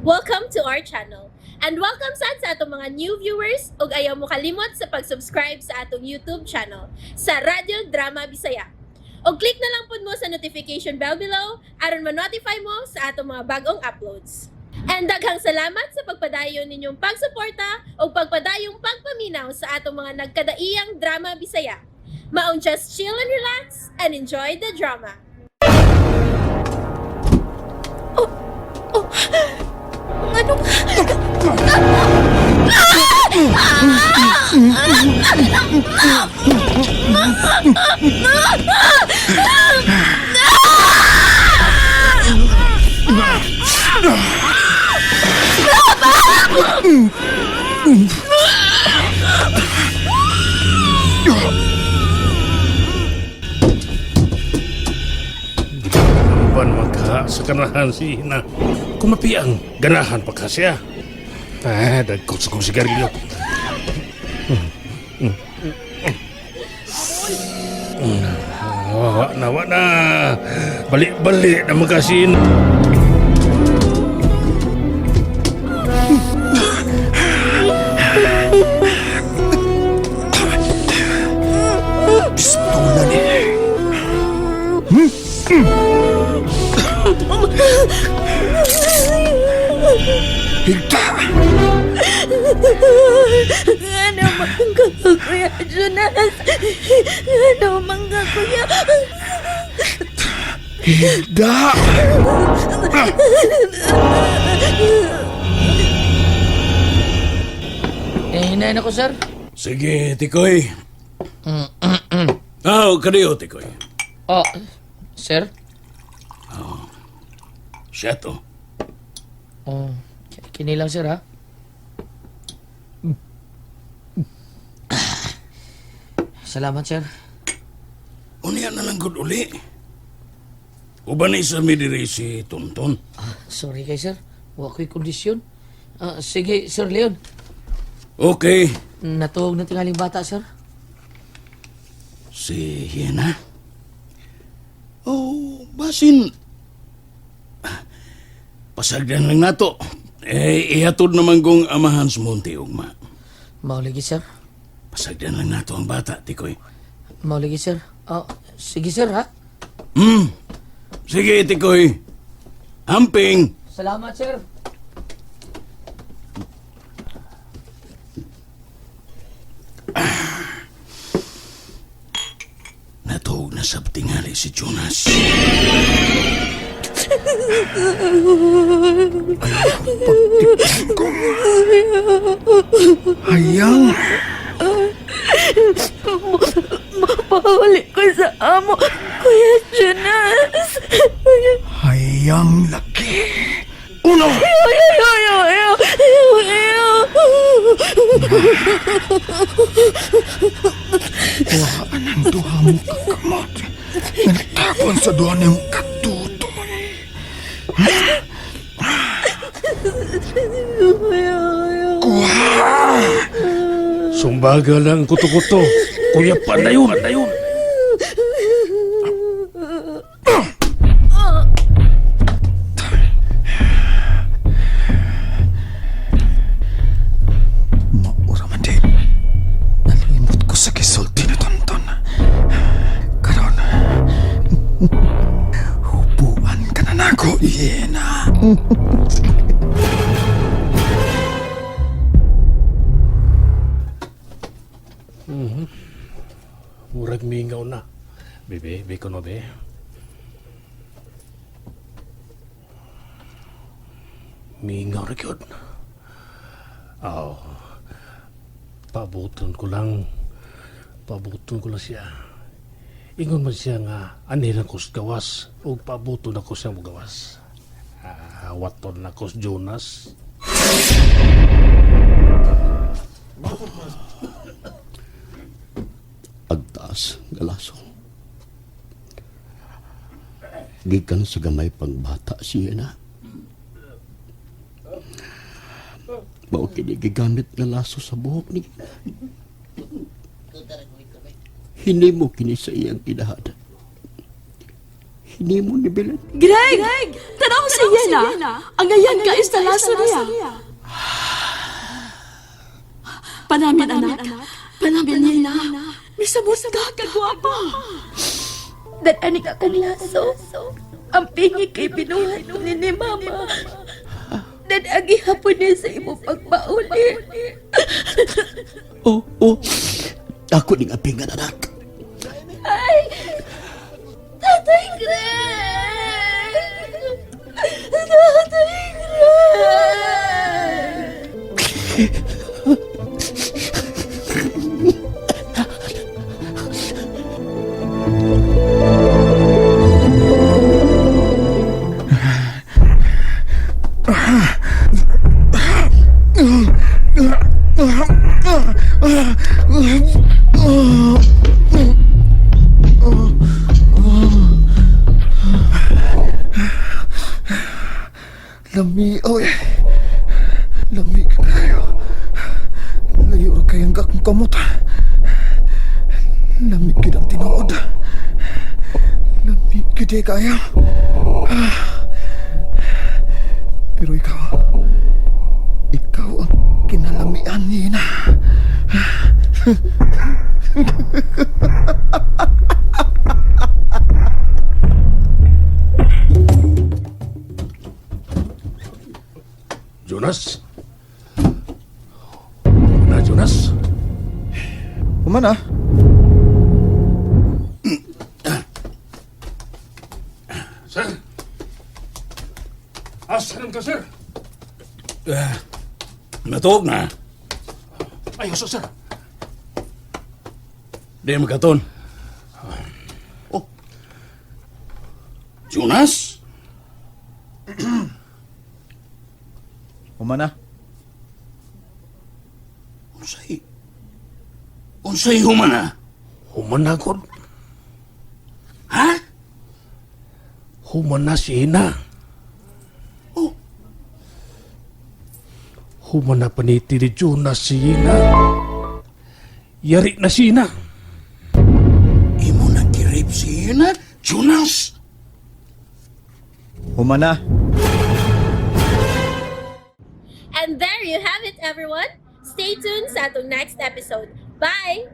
Welcome to our channel. And welcome sad sa atong mga new viewers ug ayaw mo kalimot sa pag-subscribe sa atong YouTube channel sa Radyo Drama Bisaya. Og click na lang pud mo sa notification bell below aron ma-notify mo sa atong mga bagong uploads. And daghang salamat sa pagpadayon ninyong pagsuporta ug pagpadayong pagpaminaw sa atong mga nagkadaiyang drama Bisaya. Maong just chill and relax and enjoy the drama. Ano? Ban magka sa kanahan si Ina. Kumapi ang ganahan pa ka siya. Ah, dagkot sa kong sigarilyo. Wa na, wa na. Balik-balik na magkasin. Pistola ni. Higta! Ano man ka, Kuya Jonas? Ano man ka, Kuya? Higda! Eh, hinayin ako, sir. Sige, Tikoy. Ah, kaniyo, Tikoy. Oh, sir? Siya to. Oh, kini lang, sir, ha? Salamat, sir. Unya na lang gud uli. Uban na isa mi diri si Tonton. Ah, sorry kay sir. Wa ko'y kondisyon. Ah, sige, Sir Leon. Okay. Natuog na tingaling bata, sir. Si Hiena? Oh, basin. Pasagdan lang nato. Eh, ihatod naman kong amahan sa Monte Ugma. Mauligi, sir. Pasagdan lang nato ang bata, Tikoy. Mauligi, sir. Oh, sige, sir, ha? Sige, Tikoy. Hamping. Salamat, sir. Natuog na sa tingali si Jonas. Hayang! Mapahuli ko sa amo, Kuya Jonas. Hayang laki! Uno! Ayaw, ayaw, ayaw, ayaw, ayaw, ayaw. Kuhaan ang duha mo kakamot. Nga nagtapon sa duha niyong katutoy. Kuha! Sumbaga lang kuto-kuto. Kuya, panayon, panayon. Maura man di. Nalimot ko sa gisulti ni Tonton. Karon, hubuan ka na nako, Yena. Murag mingaw na. Bebe, biko no, be. Mingaw na gyud. Aw. Pabuton ko lang. Pabuton ko lang siya. Ingon man siya nga anhilang ko sa gawas ug pabuton ako siya mo gawas. Ah, waton na ko sa Jonas. Agtaas nga laso. Gikan sa gamay pang bata siya na. Mao kini gigamit nga laso sa buhok ni Gina. Hinimo kini sa iyang kinahada. hinimo ni Belen. Greg! Greg! Tanaw si Yena! Ang ayan ka istalaso niya! Panamin, anak. Panamin, Yena. Misamot ka, kagwapa. Dadanig akong laso. Ang pingi kay binuhat ni Mama. Dadagi hapon niya sa imo pagbauli. Oh, oh. Ako ning apingan, anak. Ay! Tatay Greg! Tatay Greg! Lami, oy. Lami ka kayo. Layo ra kayang akong kamot. Lami gid ang tinuod. Lami gid eh kayo. Pero ikaw, ikaw ang kinalamian ni Ina. Jonas? Na, Jonas? Human ah. Sir? Asan ka, sir? Natuog na. Ay, huso, sir. Di magaton. Oh. Jonas? Human ah. Unsay? Unsay human ah? Human na, God. Ha? Human na si Ina. Oh. Human na paniti ni Jonas si Ina. Yari na si Ina. Imo nang girip si Ina? Jonas? Human ah. And there you have it, everyone. Stay tuned sa atong next episode. Bye!